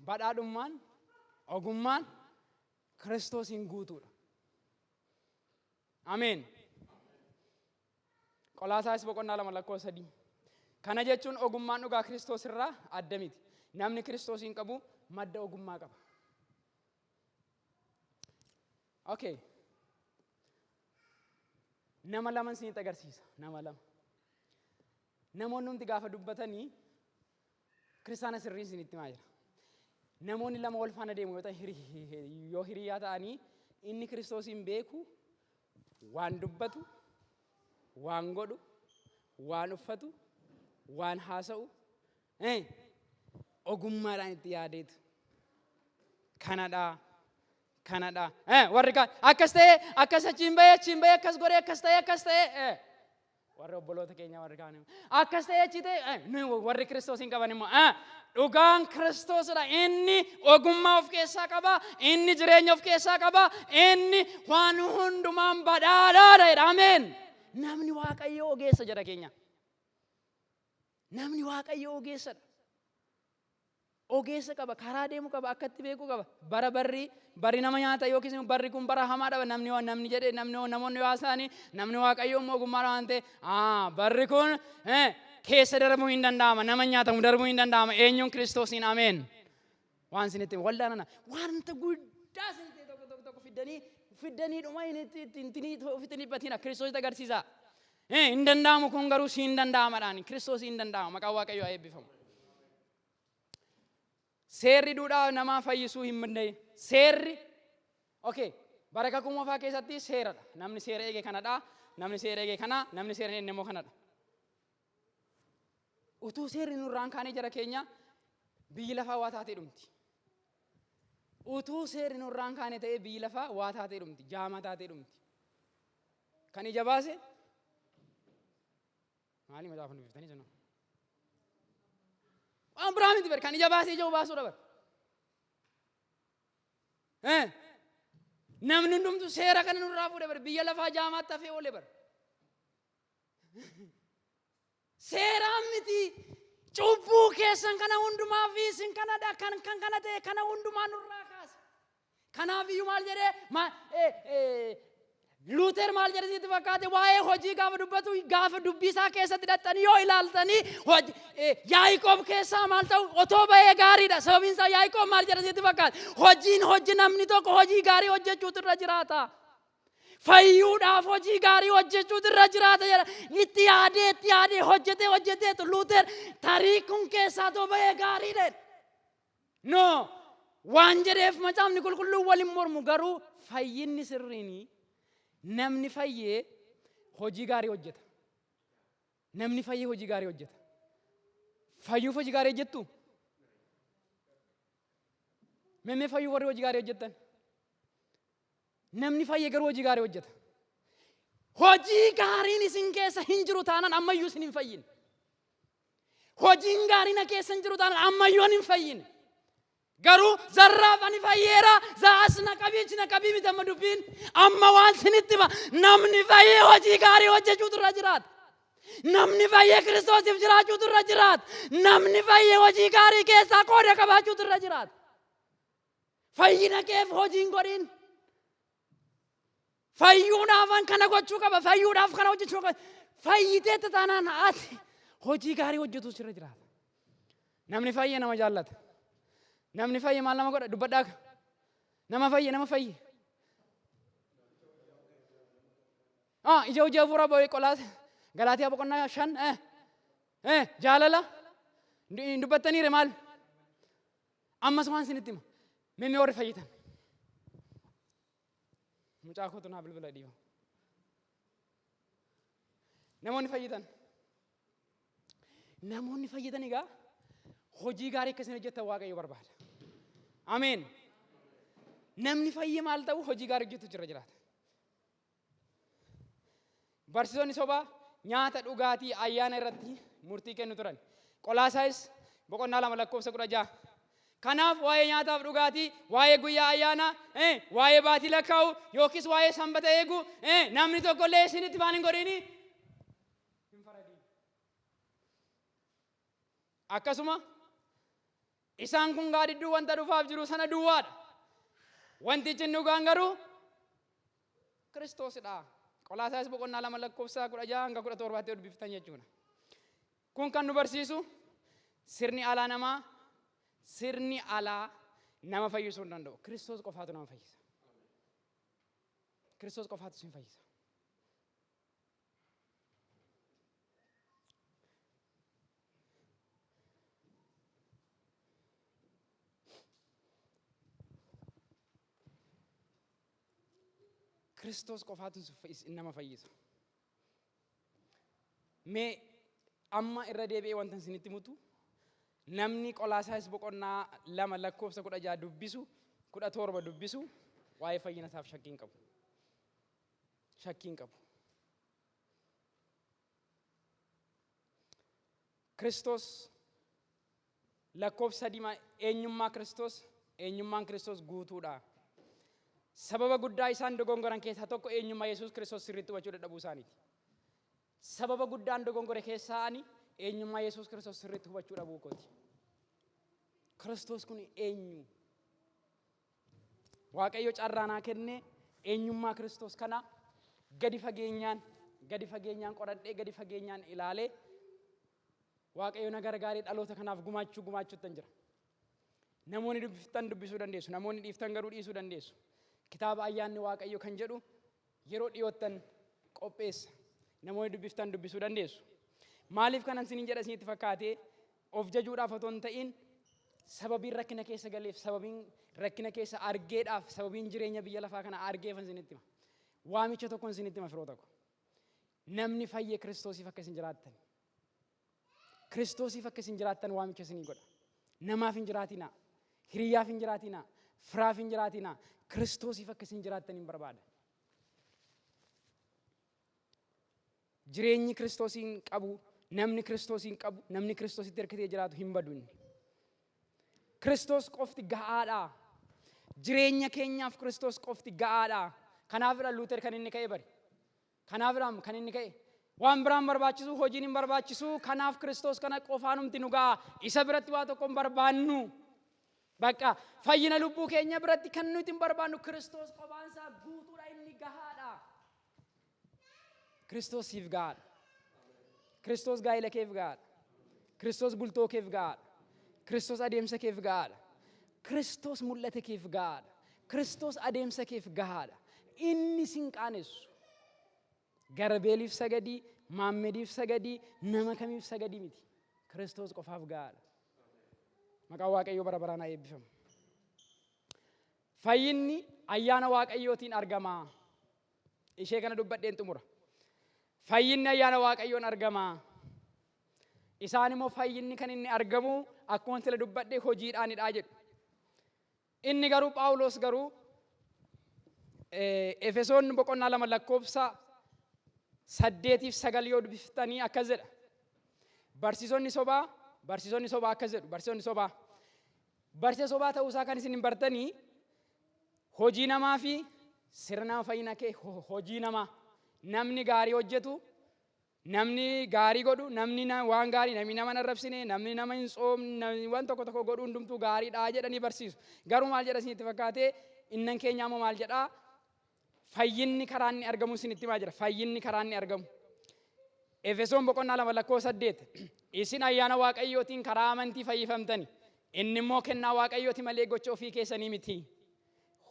Badhaadhummaan, ogummaan Kiristoosiin guutuudha. Ameen. Qolaasaayis boqonnaa 2 lakkoofsa 3. Kana jechuun ogummaan dhugaa Kiristoos irraa adda miti. Namni Kiristoosiin qabu madda ogummaa qaba. Okay. Nama laman isinitti agarsiisa. Nama lama. Namoonni hundi gaafa dubbatanii kiristaana sirriin isinitti himaa jira. Namoonni lama wal faana deemu yoo ta'an yoo hiriyaa ta'anii inni Kiristoosiin beeku waan dubbatu, waan godhu, waan uffatu, waan haasa'u ogummaadhaan itti yaadeetu. Kanadha. Kanadha. Warri kaan akkas ta'ee akkas achiin bahee achiin bahee akkas godhee akkas ta'ee akkas ta'ee. Warri obboloota keenya warri kaan immoo akkas ta'ee achi ta'e nuyi warri Kiristoos hin qaban immoo dhugaan Kiristoosidha. Inni ogummaa of keessaa qaba. Inni jireenya of keessaa qaba. Inni waan hundumaan badhaadhaadha jedha. Ameen. Namni Waaqayyoo ogeessa jedha keenya. Namni Waaqayyoo ogeessadha. Ogeessa qaba, karaa deemu qaba, akka itti beeku qaba. Bara barri barri nama nyaata yookiis immoo barri kun bara hamaa dhaba namni waan namni jedhe namni namoonni yoo haasa'anii namni Waaqayyoo immoo ogummaadha waan ta'e barri kun keessa darbuu hin danda'ama nama nyaatamu darbuu hin danda'ama eenyuun Kiristoosiin ameen. Waan isinitti waldaa nana wanta guddaa isinitti tokko tokko tokko fiddanii fiddanii dhuma hin itti itti ofitti hin dhiphatina Kiristoositti agarsiisa. Hin danda'amu kun garuu siin danda'amadhaan Kiristoos hin danda'ama maqaan Waaqayyoo haa eebbifamu. Seerri duudhaa namaa fayyisuu hin danda'e. Seerri Okay, bara kakuu moofaa keessatti seeradha. Namni seera eege kanadha. Namni seera eege kana, namni seera hin eegne immoo kanadha. Utuu seerri nurraan kaanee jara keenya biyyi lafaa waa taatee dhumti. Utuu seerri nurraan kaane ta'ee biyyi lafaa waa taatee dhumti. Jaamaa taatee dhumti. Kan ija baase maali macaafa dubbiftanii jennu? Waan biraa miti bar kan ija baasee ija obaasuudha bar. Namni hundumtu seera kana nurraa fuudhe bar biyya lafaa jaamaatti hafee oole bar. Seeraan miti cubbuu keessan kana hundumaa fi isin kanadha kan kan kana ta'e kana hundumaa nurraa kaase. Kanaaf iyyuu maal jedhee Luuter maal jedhe sitti fakkaate waa'ee hojii gaafa dubbatu gaafa dubbii isaa keessatti hidhattanii yoo ilaaltanii Yaaqoob keessaa maal ta'u otoo ba'ee gaariidha. Sababiin isaa Yaaqoob maal jedhe sitti fakkaate hojiin hojii namni tokko hojii gaarii hojjechuutu irra jiraata. Fayyuudhaaf hojii gaarii hojjechuutu irra jiraata jedha. Itti yaadee itti yaadee hojjetee hojjeteetu Luuter tarii kun keessaa otoo ba'ee gaariidha. No! Waan jedheef macaafni qulqulluun wal hin mormu garuu fayyinni sirriin namni fayyee hojii gaarii hojjeta. Namni fayyee hojii gaarii hojjeta. Fayyuuf hojii gaarii hojjettu? Memmee fayyuuf warri hojii gaarii hojjettan? Namni fayye garuu hojii gaarii hojjeta. Hojii gaariin isin keessa hin jiru taanaan ammayyuu isin hin fayyine. Hojiin gaarii na keessa hin jiru taanaan ammayyuu ani hin fayyine. Garuu zarraaf ani fayyeera, za'as na qabii achi na qabii miti amma dubbiin. Amma waan isinitti hima namni fayyee hojii gaarii hojjechuutu irra jiraata. Namni fayyee Kiristoosiif jiraachuutu irra jiraata. Namni fayyee hojii gaarii keessaa qooda qabaachuutu irra jiraata. Fayyina keef hojii hin godhin. Fayyuudhaafan kana gochuu qaba. Fayyuudhaaf kana hojjechuu qaba. Fayyiteetta taanaan ati hojii gaarii hojjetu sirra jiraata. Namni fayye nama jaallata. Namni fayye maal nama godha? Dubbadhaa. Nama fayye nama fayye. Ah, ija hojii hafuuraa ba'ee qolaa Galaatiyaa boqonnaa 5 jaalala hin dubbattaniire maal? Ammas waan isinitti hima. Mee mee warri fayyitan. Mucaa kootu naa bilbila dhiiba. Namoonni fayyitan. Namoonni fayyitan egaa hojii gaarii akka isin hojjettan Waaqayyo barbaada. Ameen. Namni fayye maal ta'u hojii gaarii hojjetu jira jiraata. Barsiisonni sobaa nyaata dhugaatii ayyaana irratti murtii kennu turan. Qolaasaayis boqonnaa 2 lakkoofsa 16. Kanaaf waa'ee nyaataaf dhugaatii, waa'ee guyyaa ayyaanaa, waa'ee baatii lakkaa'u yookiis waa'ee sanbata eeguu namni tokko illee isinitti waan hin godhini hin faradiin. Akkasuma isaan kun gaadidduu wanta dhufaaf jiru sana duwwaadha. Wantichi inni dhugaan garuu Kiristoosidha. Qolaasaayis boqonnaa 2 lakkoofsa 16 hanga 17tti yoo dubbiftan jechuudha. Kun kan nu barsiisu sirni alaa namaa sirni alaa nama fayyisuu hin danda'u. Kiristoos qofaatu nama fayyisa. Kiristoos qofaatu isin fayyisa. Kiristoos qofaatu nama fayyisa. Mee amma irra deebi'ee wanta isinitti mutu namni Qolaasaayis boqonnaa 2 lakkoofsa 16 dubbisu 17 dubbisu waa'ee fayyina isaaf shakkii hin qabu. Shakkii hin qabu. Kiristoos Lakkoofsa 3 eenyummaa Kiristoos eenyummaan Kiristoos guutuudha. Sababa guddaa isaan dogongoran keessaa tokko eenyummaa Yesuus Kiristoos sirriitti hubachuu dadhabuu isaaniiti. Sababa guddaan dogongore keessaa ani eenyummaa Yesuus Kiristoos sirriitti hubachuu dhabuu kooti. Kiristoos kun eenyu? Waaqayyo carraa naa kennee eenyummaa Kiristoos kana gadi fageenyaan gadi fageenyaan qoradhee gadi fageenyaan ilaalee Waaqayyo na gargaaree dhaloota kanaaf gumaachuu gumaachuuttan jira. Namoonni dubbiftan dubbisuu dandeessu. Namoonni dhiiftan garuu dhiisuu dandeessu. Kitaaba Ayyaanni Waaqayyo kan jedhu yeroo dhiyoottan qopheessa. Namoonni dubbiftan dubbisuu dandeessu. Maaliif kanan isiniin jedha isinitti fakkaatee of jajuudhaaf otoo hin ta'in Sababiin rakkina keessa galeef, sababiin rakkina keessa argeedhaaf, sababiin jireenya biyya lafaa kana argeefan isinitti hima. Waamicha tokkon isinitti hima, firoota ko. Namni fayyee Kiristoosiif akka isin jiraattan. Kiristoosiif akka isin jiraattan waamicha isinii godha. Namaaf hin jiraatinaa. Hiriyyaaf hin jiraatinaa. Firaaf hin jiraatinaa. Kiristoosiif akka isin jiraattan hin barbaada. Jireenyi Kiristoosiin qabu, namni Kiristoosiin qabu, namni Kiristoositti hirkatee jiraatu hin badu inni. Kiristoos qofti ga'aadha. Jireenya keenyaaf Kiristoos qofti ga'aadha. Kanaafidha Luuter kan inni ka'e bari. Kanaafidha kan inni ka'e. Waan biraan barbaachisu, hojiin hin barbaachisu. Kanaaf Kiristoos kana qofaanumti nu ga'a. Isa biratti waa tokko hin barbaannu. Bakka fayyina lubbuu keenya biratti kan nuti hin barbaannu Kiristoos qofaansaa guutuudha, inni gahaadha. Kiristoos siif gahaadha. Kiristoos gaa'ela keef gahaadha. Kiristoos bultoo keef gahaadha. Kiristoos adeemsa keef gahaadha. Kiristoos mul'ata keef gahaadha. Kiristoos adeemsa keef gahaadha. Inni sin qaanessu. Garbeeliif sagadii, Maammediif sagadii, nama kamiif sagadii miti. Kiristoos qofaaf gahaadha. Maqaan Waaqayyoo bara baraan haa eebbifamu. Fayyinni ayyaana Waaqayyootiin argama. Ishee kana dubbadheen xumura. Fayyinni ayyaana Waaqayyoon argama. Isaan immoo fayyinni kan inni argamu akkuma sila dubbadhe hojiidhaanidha jedhu. Inni garuu, Phaawulos garuu, Efesoon boqonnaa 2 lakkoofsa 8f 9 yoo dubbiftanii akkas jedha. Barsiisonni sobaa akkas jedhu. Barsiisonni sobaa. Barsiisa sobaa ta'uusaa kan isin hin bartanii hojii namaa fi sirna nama fayyina kee hojii namaa, namni gaarii hojjetu, namni gaarii godhu, namni waan gaarii, namni nama hin arrabsine, namni nama hin tsoomne, namni waan tokko tokko godhu hundumtuu gaariidha jedhanii barsiisu. Garuu maal jedha isinitti fakkaate? Innan keenyaa immoo maal jedhaa? Fayyinni karaa inni argamu isinitti himaa jira. Fayyinni karaa inni argamu. Efesoon boqonnaa 2 lakkoofsa 8. Isin ayyaana Waaqayyootiin karaa amantii fayyifamtani. Inni immoo kennaa Waaqayyooti malee gocha ofii keessanii miti.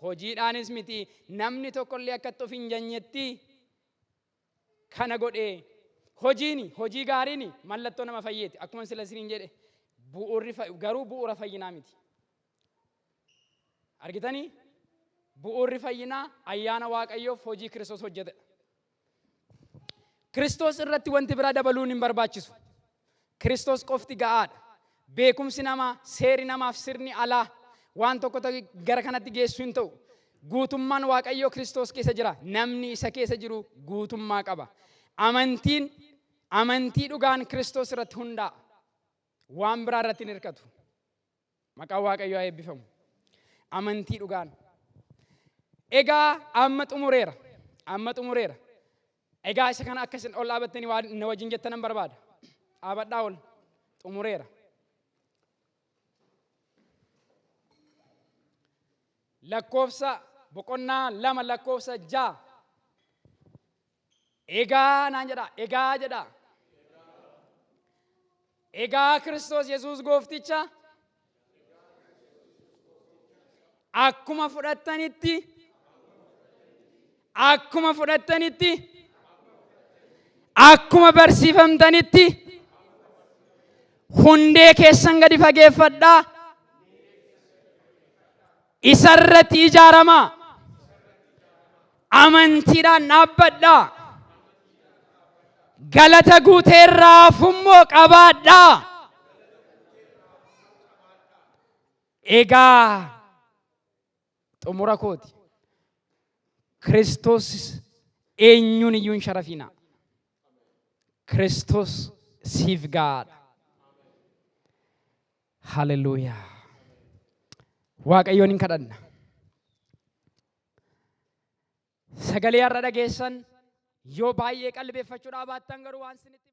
Hojiidhaanis miti. Namni tokkollee akkatti of hin janyetti kana godhee. Hojiini, hojii gaariini mallattoo nama fayyeeti. Akkuma sila isiniin jedhe, bu'uurri garuu bu'uura fayyinaa miti. Argitanii? Bu'uurri fayyinaa ayyaana Waaqayyoof hojii Kiristoos hojjetedha. Kiristoos irratti wanti biraa dabaluun hin barbaachisu. Kiristoos qofti ga'aadha. Beekumsi namaa, seeri namaaf sirni alaa waan tokko gara kanatti geessu hin ta'u. Guutummaan Waaqayyoo Kiristoos keessa jira. Namni isa keessa jiru guutummaa qaba. Amantiin, amantii dhugaan Kiristoos irratti hundaa'a. Waan biraa irratti hin hirkatu. Maqaan Waaqayyoo haa eebbifamu. Amantii dhugaan. Egaa amma xumureera. Amma xumureera. Egaa isa kana akka isin ol dhaabattanii waan na wajjin jettanan barbaada. Dhaabadhaa ol. Xumureera. Lakkoofsa boqonnaa 2 lakkoofsa 6. Egaa naan jedha. Egaa jedha. Egaa Kiristoos Yesuus goofticha akkuma fudhattanitti, akkuma fudhattanitti, akkuma barsiifamtanitti hundee keessan gadi fageeffadhaa, isarratti ijaaramaa, amantiidhaan dhaabbadhaa, galata guuteerraa hafummoo qabaadhaa. Egaa xumura kooti. Kiristoos eenyuun iyyuu hin sharafinaa. Kiristoos siif ga'aadha. Haleluuyaa. Waaqayyoon hin kadhanna. Sagalee har'a dhageessan yoo baay'ee qalbeeffachuu dhaabaattan garuu waan isinitti